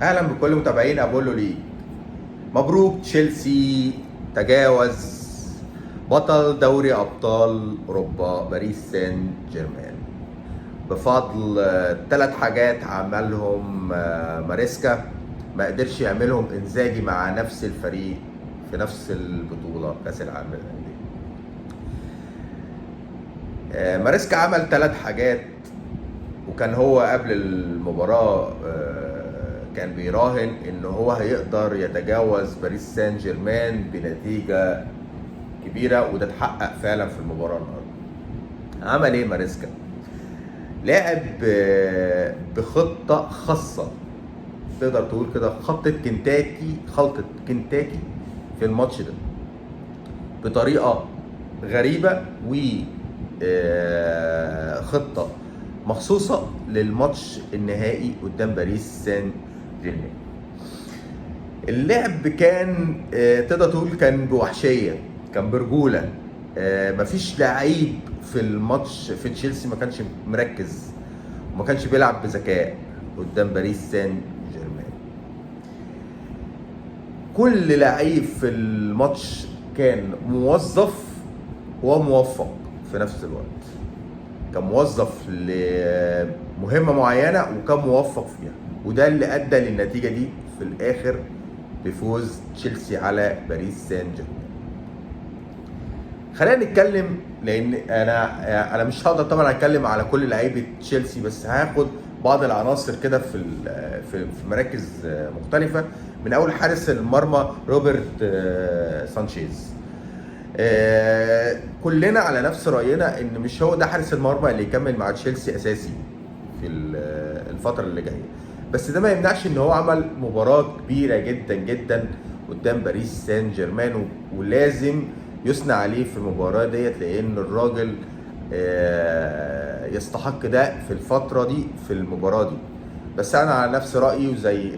اهلا بكل متابعين ابولو ليج. مبروك تشيلسي تجاوز بطل دوري ابطال اوروبا باريس سان جيرمان بفضل 3 حاجات عملهم ماريسكا ما قدرش يعملهم انزاجي مع نفس الفريق في نفس البطولة كاس العالم للاندية. ماريسكا عمل 3 حاجات، وكان هو قبل المباراة كان بيراهن ان هو هيقدر يتجاوز باريس سان جيرمان بنتيجة كبيرة، وده اتحقق فعلا في المباراة النهارده. عمل ايه ماريسكا؟ لعب بخطة خاصة، تقدر تقول كده خطة كنتاكي، خلطة كنتاكي في الماتش ده بطريقة غريبة و خطة مخصوصة للماتش النهائي قدام باريس سان جيرمان. اللعب كان تقدر تقول كان بوحشية، كان برجولة، مفيش لعيب في الماتش في تشيلسي ما كانش مركز وما كانش بيلعب بذكاء قدام باريس سان جيرمان. كل لعيب في الماتش كان موظف وموفق في نفس الوقت، كان موظف لمهمة معينة وكان موفق فيها، وده اللي أدى للنتيجة دي في الآخر بفوز تشيلسي على باريس سان جيرمان. خلينا نتكلم، لأن أنا مش هقدر طبعا أتكلم على كل لعيبة تشيلسي، بس هاخد بعض العناصر كده في مراكز مختلفة. من أول حارس المرمى روبرت سانشيز. كلنا على نفس رأينا إن مش هو ده حارس المرمى اللي يكمل مع تشيلسي أساسي في الفترة اللي جاية، بس ده ما يمنعش إن هو عمل مباراة كبيرة جدا جدا قدام باريس سان جيرمان، ولازم يثنى عليه في المباراة ديت، لأن الراجل يستحق ده في الفترة دي في المباراة دي. بس أنا على نفس رأيي وزي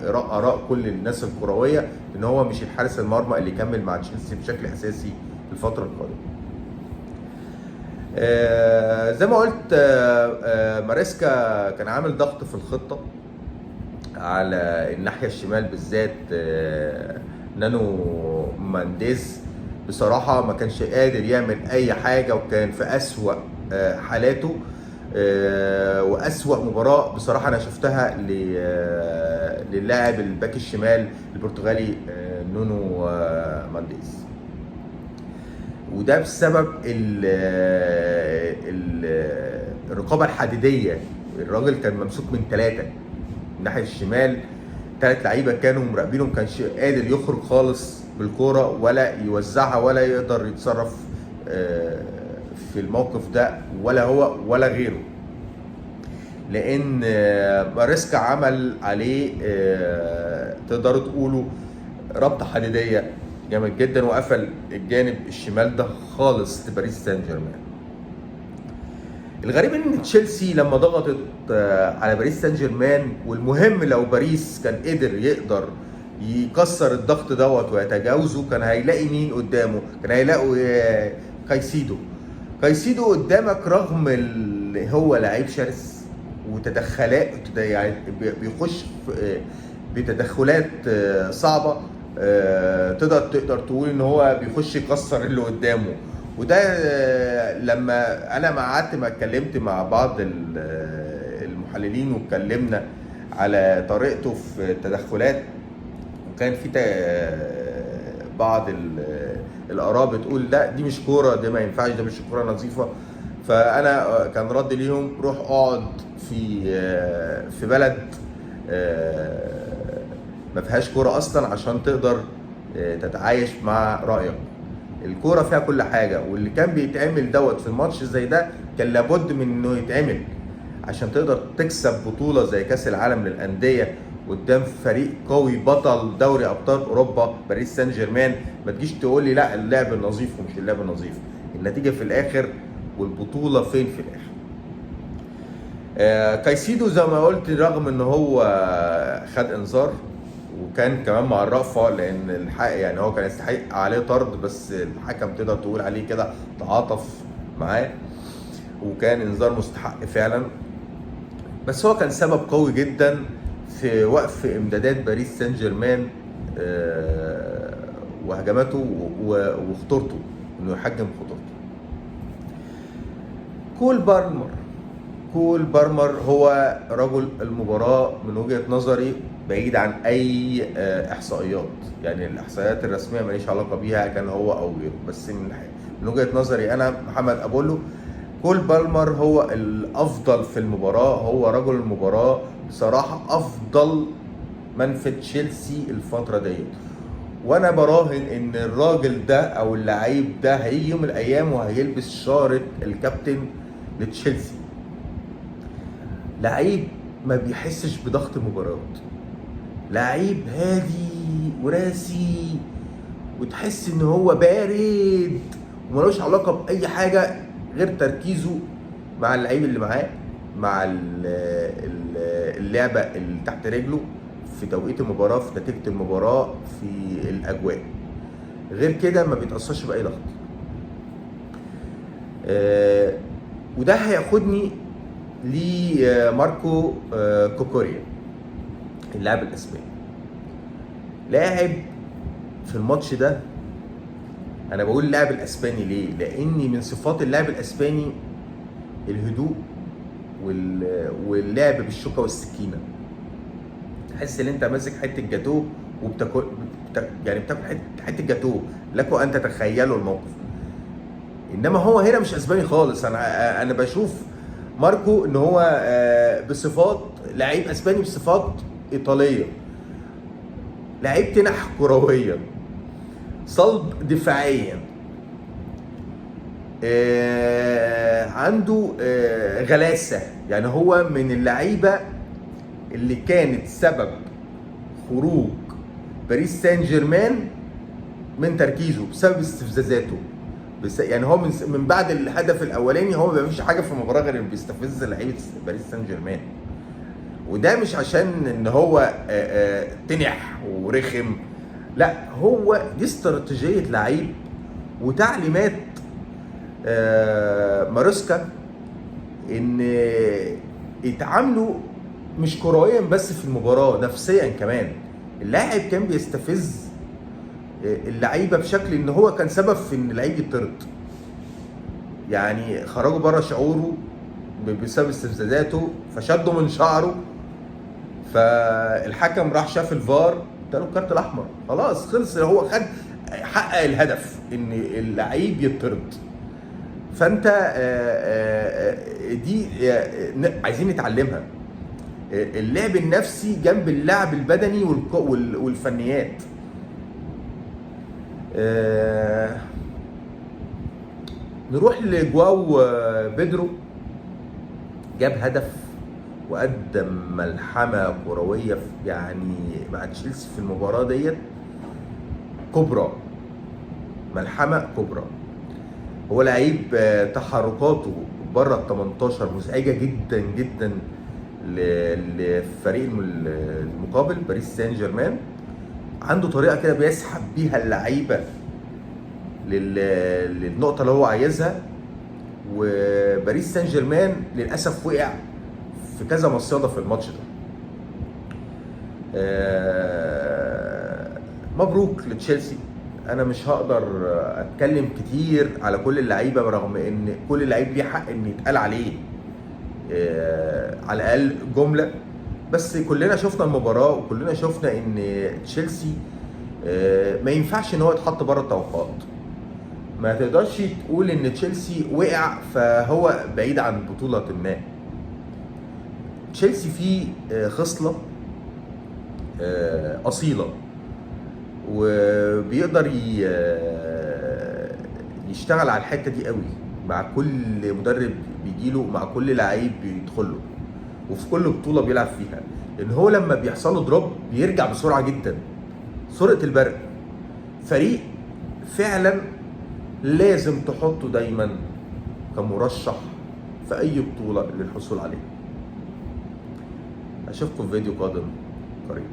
آراء كل الناس الكروية إن هو مش الحارس المرمى اللي يكمل مع تشيلسي بشكل أساسي في الفترة القادمة. زي ما قلت، ماريسكا كان عامل ضغط في الخطة على الناحية الشمال بالذات. نانو مانديز بصراحة ما كانش قادر يعمل أي حاجة، وكان في أسوأ حالاته، وأسوأ مباراة بصراحة أنا شفتها للاعب الباك الشمال البرتغالي نونو مانديز، وده بسبب الرقابة الحديدية. الراجل كان ممسوك من 3 الناحية الشمال، 3 لعيبة كانوا مراقبينه، ما كانش قادر يخرج خالص بالكورة ولا يوزعها ولا يقدر يتصرف في الموقف ده، ولا هو ولا غيره، لأن ماريسكا عمل عليه تقدروا تقولوا ربطة حديدية جامد جدا، وقفل الجانب الشمال ده خالص لباريس سان جيرمان. الغريب ان تشيلسي لما ضغطت على باريس سان جيرمان، والمهم لو باريس كان قدر يقدر يكسر الضغط دوت ويتجاوزه، كان هيلاقي مين قدامه؟ كان هيلاقوا كايسيدو. كايسيدو قدامك رغم اللي هو لعيب شرس وتدخلات، يعني بيخش بتدخلات صعبة، تقدر تقول ان هو بيخش يكسر اللي قدامه. وده لما انا ما قعدت ما اتكلمت مع بعض المحللين واتكلمنا على طريقته في التدخلات، وكان في بعض الاراء بتقول لا دي مش كورة، دي ما ينفعش، ده مش كورة نظيفة. فانا كان رد ليهم روح اقعد في بلد ما فيهاش كورة اصلا عشان تقدر تتعايش مع رايك. الكورة فيها كل حاجة، واللي كان بيتعمل دوت في الماتش زي ده كان لابد من انه يتعمل عشان تقدر تكسب بطوله زي كاس العالم للاندية قدام فريق قوي بطل دوري ابطال اوروبا باريس سان جيرمان. ما تجيش تقول لي لا اللعب النظيف ومش اللعب النظيف، النتيجة في الاخر والبطوله فين في الاخر. كايسيدو زي ما قلت رغم ان هو خد انذار وكان كمان مع الرأفة، لان الحق يعني هو كان يستحق عليه طرد، بس الحكم تقدر تقول عليه كده تعاطف معاه، وكان انذار مستحق فعلا. بس هو كان سبب قوي جدا في وقف امدادات باريس سان جيرمان وهجماته وخطورته، انه يحجم خطورته. كول بالمر، كول بالمر هو رجل المباراة من وجهة نظري، بعيد عن أي إحصائيات، يعني الإحصائيات الرسمية ماليش علاقة بيها كان هو أو غيره، بس من وجهة نظري أنا محمد أبولو، كول بالمر هو الأفضل في المباراة، هو رجل المباراة بصراحة، أفضل من في تشيلسي الفترة ديت. وأنا براهن إن الراجل ده أو اللعيب ده هيجي يوم من الأيام وهيلبس شارة الكابتن لتشيلسي. لعيب ما بيحسش بضغط المباريات، لعيب هادي وراسي، وتحس ان هو بارد وملوش علاقة باي حاجة غير تركيزه مع اللعيب اللي معاه، مع اللعبة اللي تحت رجله في توقيت المباراة، في نتيجة المباراة، في الاجواء. غير كده ما بيتاثرش باي ضغط. وده هياخدني لماركو كوكوريا اللاعب الاسباني. لاعب في الماتش ده، انا بقول اللاعب الاسباني ليه؟ لان من صفات اللاعب الاسباني الهدوء واللعب بالشوكة والسكينة. تحس ان انت ماسك حتة جاتوه وبتاكل، يعني بتاكل حتة جاتوه، لكم ان تتخيلوا الموقف. انما هو هنا مش اسباني خالص. انا بشوف ماركو ان هو بصفات لعيب اسباني بصفات ايطالية، لعيب تنح كرويا، صلب دفاعيا، عنده غلاسه. يعني هو من اللعيبة اللي كانت سبب خروج باريس سان جيرمان من تركيزه بسبب استفزازاته. بس يعني هو من بعد الهدف الاولاني هو ما بيعملش حاجة في المباراة غير انه بيستفز لعيبة باريس سان جيرمان. وده مش عشان ان هو تنح ورخم، لا، هو دي استراتيجية لعيب وتعليمات ماريسكا ان يتعاملوا مش كرويا بس في المباراة، نفسيا كمان. اللاعب كان بيستفز اللعيبة بشكل ان هو كان سبب في ان اللعيب يطرد، يعني خرجوا بره شعوره بسبب استفزازاته، فشدوا من شعره، فالحكم راح شاف الفار اداله الكارت الاحمر، خلاص خلص، هو خد حقق الهدف ان اللعيب يطرد. فانت دي عايزين نتعلمها، اللعب النفسي جنب اللعب البدني والفنيات. نروح لجواو بيدرو، جاب هدف وقدم ملحمة كروية يعني مع تشيلسي في المباراة ديت كبرى، ملحمة كبرى. هو لعيب تحركاته بره ال 18 مزعجة جدا جدا للفريق المقابل باريس سان جيرمان. عنده طريقة كده بيسحب بيها اللعيبة للنقطة اللي هو عايزها، وباريس سان جيرمان للأسف وقع في كذا مصيدة في الماتش ده. مبروك لتشيلسي. انا مش هقدر اتكلم كتير على كل اللعيبة، برغم ان كل لعيب ليه حق ان يتقال عليه على الاقل جملة، بس كلنا شفنا المباراة وكلنا شفنا ان تشيلسي ما ينفعش ان هو يتحط بره التوقعات. ما تقدرش تقول ان تشيلسي وقع فهو بعيد عن بطوله ما. تشيلسي فيه خصلة اصيلة وبيقدر يشتغل على الحتة دي قوي مع كل مدرب بيجيله، مع كل لعيب بيدخله، وفي كل بطوله بيلعب فيها. ان هو لما بيحصل له دروب بيرجع بسرعة جدا، سرعة البرق. فريق فعلا لازم تحطه دايما كمرشح في اي بطوله للحصول عليه. اشوفكم في فيديو قادم قريب.